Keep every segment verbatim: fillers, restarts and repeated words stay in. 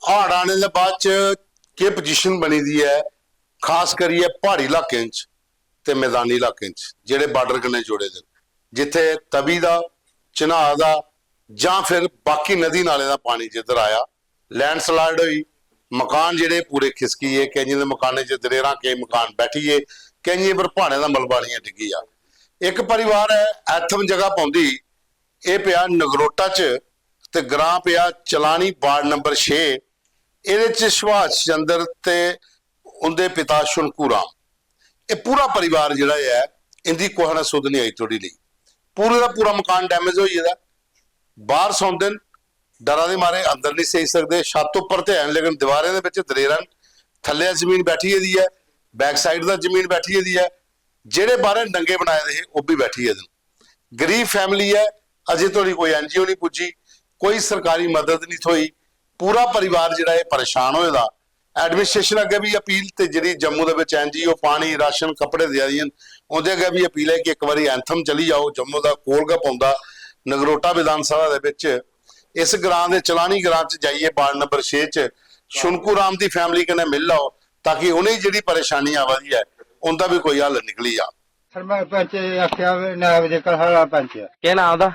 हाड़ आने दे बाद च केह् पोजीशन बनी दी ऐ, खास करियै प्हाड़ी इलाकें च ते मैदानी इलाकें च जेह्ड़े बार्डर कन्नै जुड़े दे न, जित्थै तवी दा, चन्हां दा जां फिर बाकी नदी नाले दा पानी जिद्धर आया, लैंडस्लाइड होई, मकान जेह्ड़े पूरे खिसकी गे, केइयें दे मकानें च दरेरां, केईं मकान बैठी गे, केइयें पर प्हाड़ें दा मलबा आनियै डिग्गी गेआ। इक परिवार ऐ, ऐथम जगह पौंदी, एह् पेआ नगरोटा च ते ग्रां पेआ चलानी, वार्ड नंबर छे। एह्दे च सुभाष चंद्र ते उं'दे पिता शुनकू राम, एह् पूरा परिवार जेह्ड़ा ऐ, इं'दी कुसै ने सुध निं आई थोड़ी लेई। पूरे दा पूरा मकान डैमेज होई गेदा ऐ। बाहर सौंदे न, डरा दे मारे अंदर निं सेई सकदे। छत्त उप्पर ते हैन, लेकिन दीवारें दे बिच दरेरा न। थल्ले जमीन बैठी गेदी ऐ, बैक साइड दा जमीन बैठी गेदी ऐ। जेह्ड़े बाहरें डंगे बनाए दे हे, ओह् बी बैठी गेदे न। गरीब फैमिली ऐ, अजें धोड़ी कोई एनजीओ निं पुज्जी, कोई सरकारी मदद निं थ्होई। पूरा परिवार जेह्ड़ा एह् परेशान होए दा। एडमिनिस्ट्रेशन अग्गें बी अपील, ते जेह्ड़ी जम्मू दे बिच एनजीओ पानी, राशन, कपड़े देआ दियां न, उं'दे अग्गें बी अपील ऐ कि इक बारी एंथम चली जाओ, जम्मू दा कोल गै पौंदा, नगरोटा विधान सभा दे बिच। इस ग्रां दे, चलानी ग्रां च जाइयै, वार्ड नंबर छे च शुनकू राम दी फैमिली कन्नै मिल लैओ, ताकि उ'नेंगी जेह्ड़ी परेशानी आवा दी ऐ, उं'दा बी कोई हल निकली जा। सरपंच आखेआ, नायब जेह्का साढ़ा पंच ऐ। केह् नांऽ ओह्दा?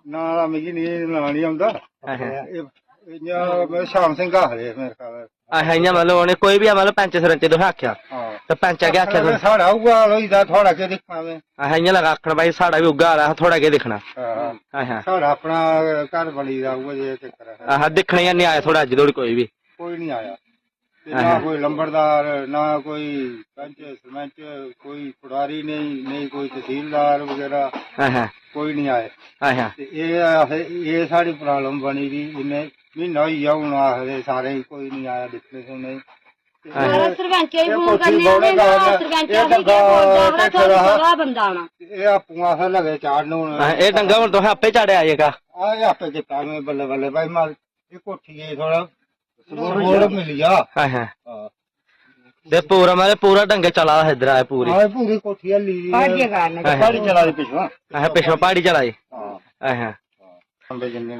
नांऽ दा मिगी निं, नांऽ निं औंदा। अच्छा। एह् इ'यां मतलब शाम सिंह आखदे मेरे ख्याल। अच्छा, इ'यां मतलब उ'नें कोई बी, मतलब, पैंच सरपंच तुसें आखेआ? हां। ते पैंचै केह् आखेआ आखना तुसें? साढ़ा उ'ऐ हाल होई दा, थुआढ़ा केह् दिक्खना में? अच्छा, इ'यां लगा आखना, भाई, साढ़ा बी उ'ऐ हाल ऐ, थुआढ़ा केह् दिक्खना? हां। अच्छा। साढ़ा अपना घर बनी दा, उ'ऐ जेहा चक्कर ऐ। अच्छा, दिक्खने गी निं आया थुआढ़ा अज्ज धोड़ी कोई बी? कोई निं आया। ते ना अच्छा। कोई लंबड़दार, ना कोई पैंच, सरपंच, कोई पटवारी नेईं, नेईं कोई तहसीलदार बगैरा, अच्छा। कोई निं आए। अच्छा। ते एह् अस, एह् साढ़ी problem बनी दी, इन्ने म्हीना होई गेआ हून आखदे सारें गी, कोई निं आया दिक्खने सुनने गी। ते अच्छा। एह्, सरपंचै गी एह् फोन कोठी करने बौह्ने आह्ले ना, कारण सरपंच एह् आखदे कि डंगा फोन दा आखदा ढेठे दा, थुआढ़ा बंदा आना। एह् आपूं अस लगे चाढ़न हून। अच्छा, एह् डंगा हून तुसें आपें चाढ़ेआ जेह्का? आह, एह् आपें कीता में बल्लें बल्लें, भाई, मार, एह् कोठी गी थोह्ड़ा support मिली जा। अच्छा। हां। ते पूरा, मतलब, पूरा डंगे चला दा हा इद्धर, आए पूरी। हां, एह् पूरी कोठी हल्ली दी ऐ। प्हाड़िये कारण। अच्छा। प्हाड़ी चला दी पिच्छुआं। अच्छा, पिच्छुआं प्हाड़ी चला दी। हां। अच्छा। हां।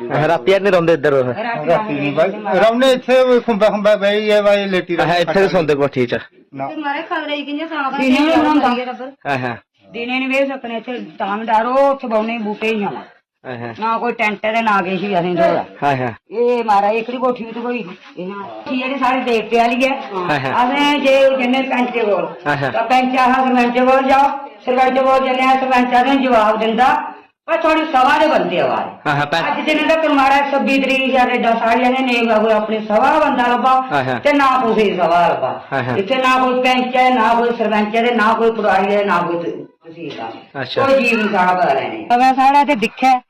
अच्छा, रातीं हैनी रौंह्दे इद्धर तुस? रातीं रातीं निं भाई, रौह्ने इत्थै, खुंबै खुंबै बेहियै भाई, लेटी अच्छा, रौह्ने इत्थै गै खट्टा। सौंदे कोठी च? ना। ते मारे खबरै गी कि'यां सौना, दिनै निं रौंह्दा। अच्छा। दिनै निं बेही सकने इत्थै, तां बी डर, ओह् उत्थै बौह्ने बूह्टे गी आना। अच्छा। ना कोई टैंट ऐ ते ना किश बी असें थ्होए दा। अच्छा। एह् महाराज एह्कड़ी कोठी बी ढकोई दी। एह् कोठी जेह्ड़ी साढ़े देवते आह्ली ऐ, अच्छा। असें जे जन्ने पैंचे कोल, अच्छा। तां पैंच आखा सरपैंचे कोल जाओ, सरपैंचे कोल जन्ने आं, सरपैंच असें जवाब दिंदा, "पर थुआढ़ी सभा दे बंदे आवा दे।" अच्छा, पैं- अज्ज दिनें तक्कर महाराज छब्बी तरीक शा रेडा साढ़े आह्ले नेईं कोई अपनी सभा दा बंदा लब्भा, अच्छा। ते ना कुसै दी सभा दा लब्भा। अच्छा। इत्थै ना कोई पैंच ऐ, ना कोई सरपैंच ऐ, ते ना कोई पटवारी ऐ, ना कोई तसीलदार। अच्छा। कोई जीव निं साढ़ा पता लैने गी। अवै साढ़ा ते दिक्खै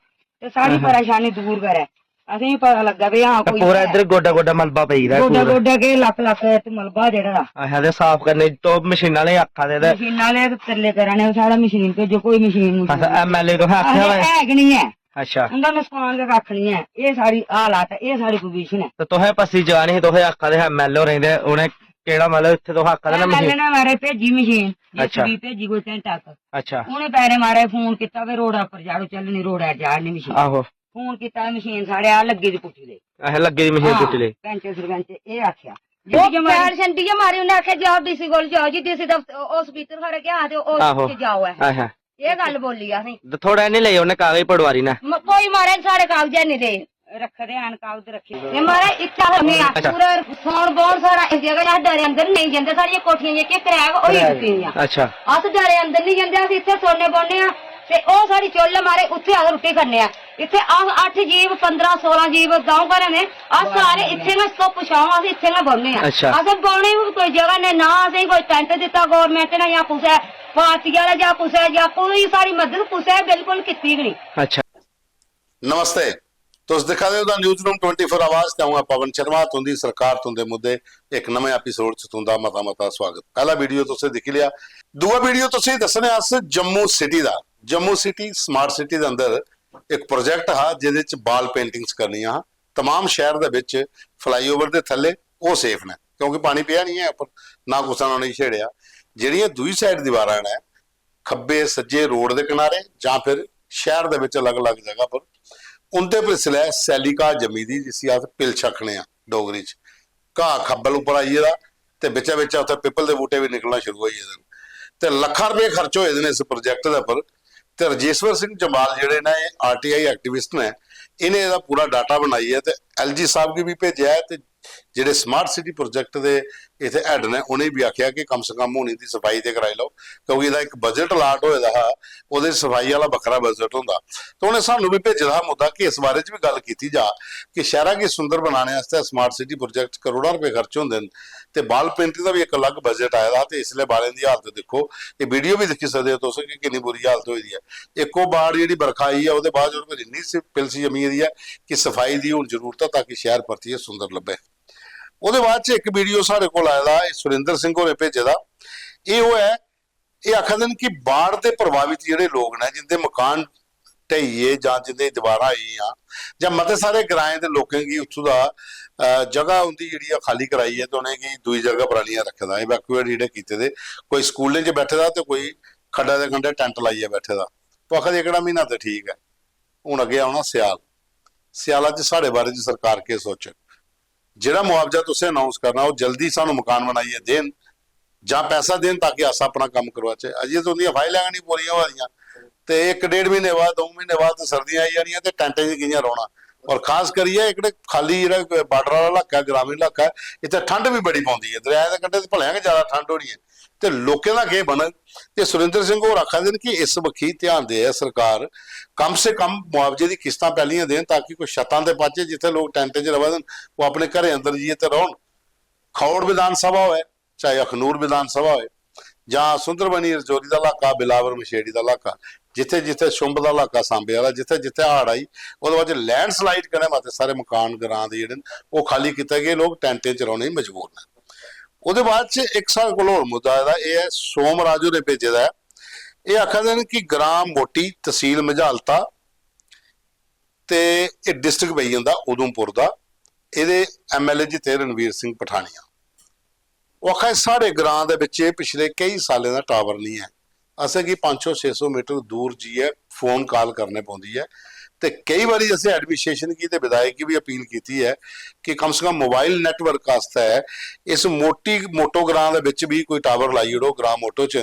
ते साढ़ी हां, हां। परेशानी दूर करै। असेंगी पता लग्गै भई हां, ते कोई पूरा है। इद्धर गोड्डा गोड्डा मलबा पेई दा ऐ गोड्डा पूरा। गोड्डा केह्, लक्ख लक्ख इत्त मलबा जेह्ड़ा। अच्छा, ते साफ करने च तो मशीन आह्ले आखा दे ते मशीन आह्ले ते तरले करा ने, साढ़ा मशीन भेजो, कोई मशीन मुशीन अच्छा, नेईं। एमएलए तुसें आखा आखदे दा ऐ? है गै निं ऐ। अच्छा। उं'दा नसकान गै कक्ख निं ऐ। एह् साढ़ी हालात ऐ, एह् साढ़ी पोजीशन ऐ। ते तुसें पस्सी जगानी ही, तुसें आखा दे हे एमएलए होरें गी, ते उ'नें केह्ड़ा, मतलब, इत्थै तुस आखा दे ना एमएलए मशीन? ने मारे भेजी मशीन, अच्छा। जेसीबी भेजी कोई घैंटा इक। अच्छा। उ'नें पैरें मारे फोन कीता, "भाई, रोड़ा पर चाढ़ो, चलनी, रोड़ा पर चाढ़नी मशीन।" आहो। फोन कीता, मशीन साढ़े आ लग्गी दी पुट्टी लेई। अच्छा, लग्गी दी मशीन हां, पुट्टी लेई। पैंच सरपंच एह् आखेआ। ओह् जिसलै मारी पैर छंडियै मारी, उ'न्नै आखेआ, "जाओ डीसी कोल जाओ जी, डीसी दफ्तर, ओह् स्पीकर खरै केह् आखदे, ओह् आहो। च जाओ ऐ।" अच्छा। एह् गल्ल बोल्ली असें। ते थुआढ़े निं लेई उ'न्नै कागज पटवारी ने? म-, कोई महाराज साढ़े कागज है निं लेई। रक्खे दे हैन कागज रक्खे दे। एह् महाराज इत्थै होने आं। अच्छा। पूरा सौन बौन साढ़ा इस जगह, अस डरे अंदर नेईं जंदे, साढ़ियां कोठियां जेह्कियां क्रैक होई चुकी दियां। अच्छा। अस डरे अंदर निं जंदे, अस इत्थै सोने बौह्ने आं। ते ओह् साढ़ी चु'ल्ल मारे, उत्थै अस रुट्टी खन्ने आं। इत्थै अस अट्ठ जीव, पंदरां सोलां जीव द'ऊं घरें दे, अस सारे इत्थै गै धुप्प छां, अस इत्थै गै बौह्ने आं। अच्छा। असें बौह्ने गी बी कोई जगह नेईं, ना असेंगी कोई टैंट दित्ता गौरमैंट ने जां कुसै पार्टी आह्ले जां कुसै, जां कोई साढ़ी मदद कुसै बिल्कुल कीती गै निं। अच्छा। नमस्ते, तुस दिक्खा दे ओ the news room twenty four Awaaz ते अ'ऊं आं पवन शर्मा, तुं'दी सरकार, तुं'दे मुद्दे, इक नमें एपिसोड च तुं'दा मता मता स्वागत। पैह्ला वीडियो तुसें दिक्खी लेआ, दूआ वीडियो तुसें दस्सने अस जम्मू सिटी दा। जम्मू सिटी, स्मार्ट सिटी दे अंदर इक प्रोजेक्ट हा जेह्दे च वॉल पेंटिंग्स करनियां हा। तमाम शैह्र दे बिच फ्लाईओवर दे थल्ले ओह् सेफ न, क्योंकि पानी पेआ निं ऐ उप्पर, ना कुसै ने उ'नेंगी छेड़ेआ। जेह्ड़ियां दूई साइड दीवारां न, खब्बे सज्जे रोड दे किनारे जां फिर शैह्र दे बिच अलग-अलग जगह पर, उं'दे पर इसलै सैल्ली घाऽ जम्मी दी, जिसी अस पिलछ आखने आं डोगरी च। घाह खब्बल उप्पर आई गेदा ते बिच्चा बिच्चा उत्थै पिपल दे बूह्टे बी निकलना शुरू होई गेदे न। ते लक्खां रपेऽ खर्च होए दे न इस प्रोजेक्ट दे उप्पर। ते राजेश्वर सिंह जम्वाल जेह्ड़े न, एह् आरटीआई एक्टिविस्ट न, इ'नें एह्दा पूरा डाटा बनाइयै ते एलजी साहब गी बी भेजेआ ऐ ते जेह्ड़े स्मार्ट सिटी प्रोजेक्ट दे इत्थै हैड न, उ'नें बी आखेआ कि कम से कम हून इं'दी सफाई ते कराई लैओ, क्योंकि एह्दा इक बजट अलाट होए दा हा, ओह्दे च सफाई आह्ला बक्खरा बजट होंदा। ते उ'नें सानूं बी भेजे दा हा मुद्दा कि इस बारे च बी गल्ल कीती जा कि शैह्रा गी सुंदर बनाने आस्तै स्मार्ट सिटी प्रोजेक्ट च करोड़ां रपेऽ खर्च होंदे न ते वॉल पेंटिंग दा बी इक अलग बजट आए दा हा। ते इसलै बालें दी हालत दिक्खो, एह् वीडियो बी दिक्खी सकदे ओ तुस कि किन्नी बुरी हालत होई दी ऐ। इक ओह् बाढ़ जेह्ड़ी बरखा आई ऐ, ओह्दे बाद ओह्दे पर इन्नी सी-, पिलस जम्मी गेदी ऐ कि सफाई दी हून जरूरत ऐ ताकि शैह्र परतियै सुंदर लब्भै। ओह्दे बाद च इक वीडियो साढ़े कोल आए दा, एह् सुरेंद्र सिंह होरें भेजे दा। एह् ओह् ऐ, एह् आखा दे न कि बाढ़ दे प्रभावित जेह्ड़े लोक न, जिंदे मकान ढेई गे जां जिंदे दीवारां होई गेइयां, जां मते सारे ग्राएं दे लोकें गी उत्थूं दा, अ, जगह उं'दी जेह्ड़ी ऐ खाल्ली कराई ऐ ते उ'नेंगी दूई जगह पर आनियै रक्खे दा, इवैक्यूएट जेह्ड़े कीते दे, कोई स्कूलें च बैठे दा ते कोई खड्डा दे कंढै टैंट लाइयै बैठे दा। तो आखा दे एह्कड़ा म्हीना ते ठीक ऐ, हून अग्गें औना स्याल, स्याला च साढ़े बारे च सरकार केह् सोचग? जेह्ड़ा मुआवजा तुसें अनाउंस करना, ओह् जल्दी सानूं मकान बनाइयै देन जां पैसा देन ताकि अस अपना कम्म करोआचै। अजें ते उं'दियां फाइलां गै निं पूरियां होआ दियां ते इक डेढ़ म्हीने बाद, दो म्हीने बाद ते सर्दियां आई जानियां ते टैंटें च कि'यां रौह्ना? और खास करियै एह्कड़े खाल्ली जेह्ड़ा बार्डर आह्ला इलाका ऐ, ग्रामीण इलाका ऐ, इत्थै ठंड बी बड़ी पौंदी ऐ। दरेआ दे कंढे ते भलेआं गै जैदा ठंड होनी ऐ ते लोकें दा केह् बनग? ते सुरेंद्र सिंह होर आखा दे न कि इस बक्खी ध्यान देऐ सरकार, कम से कम मुआवजे दी किस्तां पैह्लियां देन ताकि कोई छत्तां ते पाचै, जित्थै लोक टैंटें च र'वा दे न, ओह् अपने घरें अंदर जाइयै ते रौह्न। खौड़ विधान सभा होऐ, चाहे अखनूर विधान सभा होए, जां सुंदरबनी रजौरी दा इलाका, बिलावर मछेड़ी दा इलाका, जित्थै जित्थै छुंभ दा इलाका सांबे आह्ला, जित्थै जित्थै हाड़ आई, ओह्दे बाद च लैंडस्लाइड कन्नै मते सारे मकान ग्रां दे जेह्ड़े न, ओह् खाल्ली कीते गे, लोक टैंटें च रौह्ने गी मजबूर न। ओह्दे बाद च इक साढ़े कोल होर मुद्दा आए दा, एह् ऐ सोमराज होरें भेजे दा ऐ। एह् आखा दे न कि ग्रां मोटी, तसील मझालता ते एह् डिस्ट्रिक्ट पेई जंदा उधमपुर दा। एह्दे एमएलए जित्ते रणवीर सिंह पठानिया। ओह् आखा दे, "साढ़े ग्रां दे बिच्च पिछले केई सालें दा टावर निं ऐ। असेंगी पंज सौ छे सौ मीटर दूर जाइयै फोन काल करने पौंदी ऐ ते केई बारी असें एडमिनिस्ट्रेशन गी ते विधायक गी बी अपील कीती ऐ कि कम से कम मोबाइल नेटवर्क आस्तै इस मोटी मोटो ग्रां दे बिच्च बी कोई टावर लाई ओड़ो, ग्रां मोटो च,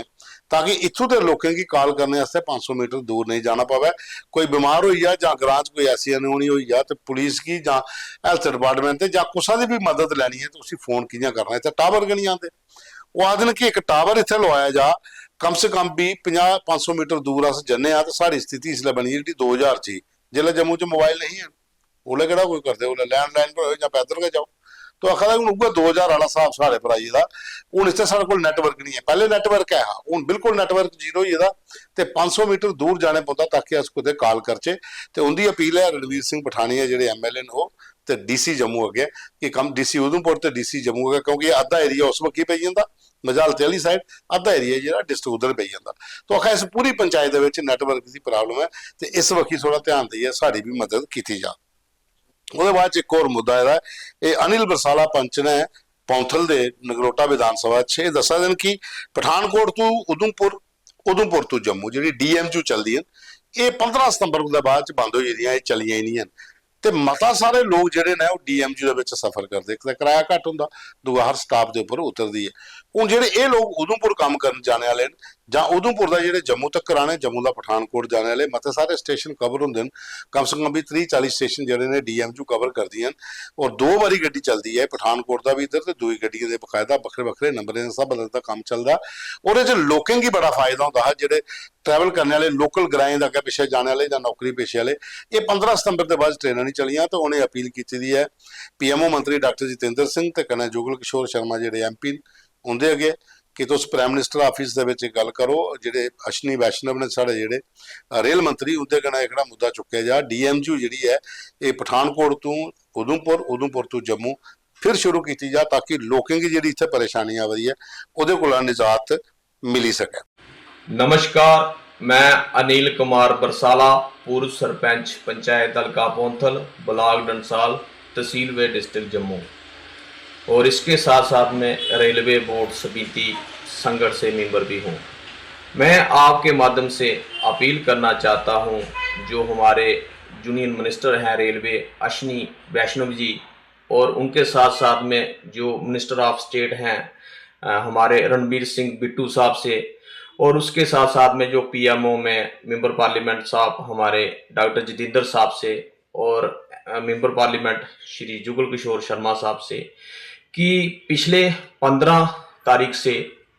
ताकि इत्थूं दे लोकें गी काल करने आस्तै पंज सौ मीटर दूर नेईं जाना पवै। कोई बमार होई जा जां ग्रां च कोई ऐसी अनहोनी होई जा ते पुलिस गी जां हेल्थ डिपार्टमेंट ते जां कुसै दी बी मदद लैनी ऐ ते उसी फोन कि'यां करना? इत्थै टावर गै निं आंदे।" ओह् आखदे न कि इक टावर इत्थै लोआया जा, कम से कम बी पंजाह् पंज सौ मीटर दूर अस जन्ने आं ते साढ़ी स्थिति इसलै बनी दी जेह्ड़ी दो ज्हार च ही, जिसलै जम्मू च मोबाइल नेईं हैन। उसलै केह्ड़ा कोई करदे, उसलै लैंडलाइन पर होए जां पैदल गै जाओ। तो आखा दा हून उ'ऐ दो ज्हार आह्ला स्हाब साढ़े पर आई गेदा। हून इत्थै साढ़े कोल नेटवर्क निं ऐ, पैह्लें नेटवर्क ऐ हा, हून बिल्कुल नेटवर्क जीरो होई गेदा। ते पंज सौ मीटर दूर जाने पौंदा ताकि अस कुतै काल करचै। ते उं'दी अपील ऐ रणवीर सिंह पठानिया जेह्ड़े एमएलए न ओह् ते डीसी जम्मू अग्गें कि कम डीसी उधमपुर ते डीसी जम्मू अग्गें, क्योंकि अद्धा एरिया उस बक्खी पेई जंदा मजालते आह्ली साइड, अद्धा एरिया जेह्ड़ा डिस्ट्रिक्ट उधर पेई जंदा। तो आखा इस पूरी पंचायत दे बिच नेटवर्क दी प्रॉब्लम ऐ ते इस बक्खी थोह्ड़ा ध्यान देइयै साढ़ी बी मदद कीती जा। ओह्दे बाद च इक होर मुद्दा आए दा ऐ, एह् अनिल बरसाला पंच ने पौंथल दे नगरोटा विधान सभा च एह् दस्सा दे न कि पठानकोट तू उधमपुर, उधमपुर तू जम्मू जेह्ड़ी डीएमयू चलदी ऐ, एह् पंदरां सितंबर दे बाद च बंद होई गेदियां, एह् चलियां ही निं हैन। ते मता सारे लोक जेह्ड़े न ओह् डीएमयू दे बिच सफर करदे, इक ते कराया घट्ट होंदा, दूआ हर स्टाप दे उप्पर उतरदी ऐ। हून जेह्ड़े एह् लोक उधमपुर कम्म करन जाने आह्ले न, जां उधमपुर दा जेह्ड़े जम्मू तक्कर आने, जम्मू दा पठानकोट जाने आह्ले मते सारे स्टेशन कवर होंदे न। कम से कम बी त्रीह् चाली स्टेशन जेह्ड़े ने डीएमयू कवर करदियां न। और दो बारी गड्डी चलदी ऐ, पठानकोट दा बी इद्धर ते दूई गड्डियें दे बकायदा बक्खरे बक्खरे नंबरें दे स्हाबै दा कम्म चलदा। ओह्दे च लोकें गी बड़ा फायदा होंदा हा, जेह्ड़े ट्रैवल करने आह्ले, लोकल ग्राएं दा अग्गें पिच्छें जाने आह्ले जां नौकरी पेशे आह्ले, एह् पंदरां सितंबर दे बाद ट्रेनां निं चलियां। ते उ'नें अपील कीती दी ऐ पीएमओ मंत्री डाक्टर जितेंद्र सिंह ते कन्नै जुगल किशोर शर्मा जेह्ड़े एमपी न, उं'दे अग्गें कि तुस प्राइम मिनिस्टर आफिस दे बिच गल्ल करो, जेह्ड़े अश्विनी वैष्णव ने साढ़े जेह्ड़े, अ, रेल मंत्री, उं'दे कन्नै एह्कड़ा मुद्दा चुक्केआ जा। डीएमयू जेह्ड़ी ऐ, एह् पठानकोट तों उधमपुर, उधमपुर तों जम्मू फिर शुरू कीती जा, ताकि लोकें गी जेह्ड़ी इत्थै परेशानी आवा दी ऐ, ओह्दे कोला निजात मिली सकै। नमस्कार, मैं अनिल कुमार बरसाला, पूर्व सरपंच पंचायत हल्का पौंथल, ब्लॉक डंसाल, तहसील व डिस्ट्रिक्ट जम्मू, और इसके साथ साथ मैं रेलवे बोर्ड समिति संगठन से मेंबर भी हूँ। मैं आपके माध्यम से अपील करना चाहता हूँ, जो हमारे यूनियन मिनिस्टर हैं रेलवे अश्विनी वैष्णव जी, और उनके साथ साथ में जो मिनिस्टर ऑफ स्टेट हैं, अ, हमारे रणबीर सिंह बिट्टू साहब से, और उसके साथ साथ में जो पीएमओ में मेंबर पार्लियामेंट साहब हमारे डॉक्टर जितेंद्र साहब से, और, अ, मेंबर पार्लियामेंट श्री जुगल किशोर शर्मा साहब से, कि पिछले पन्द्रह तारीख से,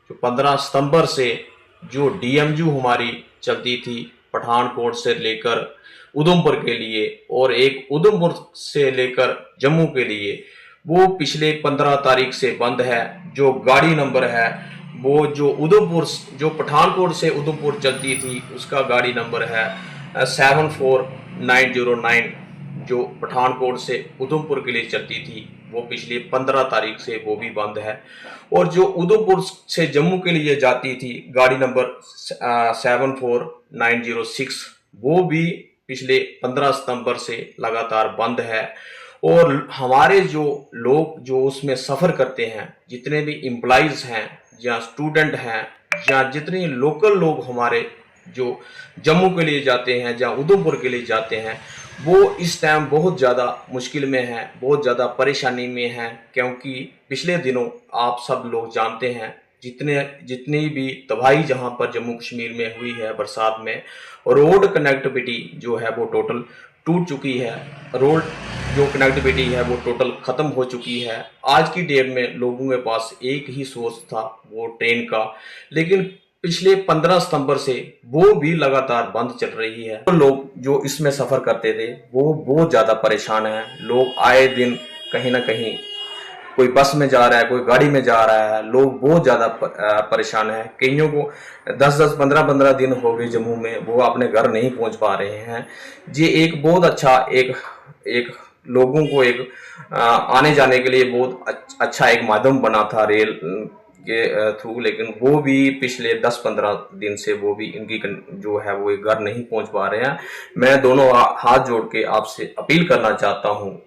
जो पन्द्रह सितंबर से जो डीएमयू हमारी चलती थी पठानकोट से लेकर उधमपुर के लिए, और एक उधमपुर से लेकर जम्मू के लिए, वो पिछले पन्द्रह तारीख से बंद है। जो गाड़ी नंबर है, वो जो उधमपुर स-, जो पठानकोट से उधमपुर चलती थी, उसका गाड़ी नंबर है सेवन फोर नाइन जीरो नाइन। जो पठानकोट से उधमपुर के लिए चलती थी, वो पिछली पन्द्रह तारीख से वो भी बंद है। और जो उधमपुर से जम्मू के लिए जाती थी, गाड़ी नंबर सेवन फोर नाइन जीरो सिक्स, वो भी पिछले पन्द्रह सितंबर से लगातार बंद है। और हमारे जो लोग जो उसमें सफ़र करते हैं, जितने भी एम्प्लॉयज़ हैं या स्टूडेंट हैं या जितने लोकल लोग हमारे जो जम्मू के लिए जाते हैं या उधमपुर के लिए जाते हैं, वो इस टाइम बहुत ज़्यादा मुश्किल में हैं, बहुत ज़्यादा परेशानी में हैं, क्योंकि पिछले दिनों आप सब लोग जानते हैं, जितने, जितनी भी तबाही जहाँ पर जम्मू कश्मीर में हुई है बरसात में, रोड कनेक्टिविटी जो है वो टोटल टूट चुकी है। रोड जो कनेक्टिविटी है वो टोटल ख़त्म हो चुकी है। आज की डेट में लोगों के पास एक ही सोर्स था, वो ट्रेन का, लेकिन पिछले पन्द्रह सितंबर से वो भी लगातार बंद चल रही है। तो लोग जो इसमें सफ़र करते थे, वो बहुत ज़्यादा परेशान हैं। लोग आए दिन कहीं ना कहीं कोई बस में जा रहा है, कोई गाड़ी में जा रहा है, लोग बहुत ज़्यादा प-, अ, परेशान हैं। कईयों को दस दस, पन्द्रह पन्द्रह दिन हो गए जम्मू में, वो अपने घर नहीं पहुंच पा रहे हैं। ये एक बहुत अच्छा, एक, एक लोगों को एक, अ, आने जाने के लिए बहुत अच्छ-, अच्छा एक माध्यम बना था रेल, अ, के, अ, थ्रू, लेकिन वो भी पिछले दस पन्द्रह दिन से वो भी इनकी कन-, जो है वो एक घर नहीं पहुंच पा रहे हैं। मैं दोनों हा-, हाथ जोड़ के आपसे अपील करना चाहता हूँ,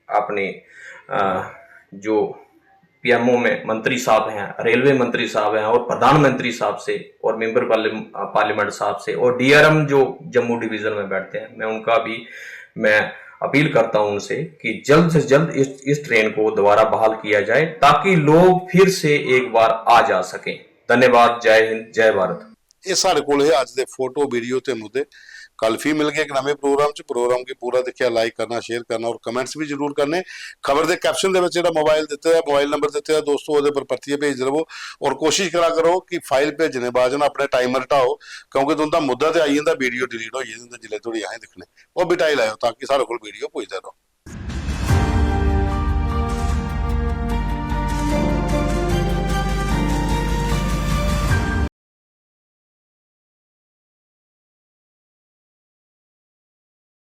अपने, अ, जो पीएमओ में मंत्री साहब हैं, रेलवे मंत्री साहब हैं और प्रधानमंत्री साहब से और मेंबर पार्लियाम-, अ, पार्लियामेंट साहब से और डीआरएम जो जम्मू डिवीजन में बैठते हैं, मैं उनका भी, मैं अपील करता हूं उनसे कि जल्द से जल्द इस, इस ट्रेन को दोबारा बहाल किया जाए, ताकि लोग फिर से एक बार आ जा सकें। धन्यवाद। जय हिंद, जय भारत। एह् साढ़े कोल हे अज्ज दे फोटो, वीडियो ते मुद्दे। कल फ्ही मिलगे इक नमें प्रोग्राम च। प्रोग्राम गी पूरा दिक्खेआ, लाइक करना, शेयर करना और कमेंट्स बी जरूर करने। खबर दे कैप्शन दे बिच जेह्ड़ा मोबाइल दित्ते दा, मोबाइल नंबर दित्ते दा दोस्तो, ओह्दे पर परतियै भेजदे र'वो और कोशिश करा करो कि फाइल भेजने बाद ना अपने टाइमर हटाओ, क्योंकि तुं'दा मुद्दा ते आई जंदा, वीडियो डिलीट होई जंदी जिसलै धोड़ी असें दिक्खने। ओह् बी हटाई लैओ ताकि साढ़े कोल वीडियो पुजदे र'वो।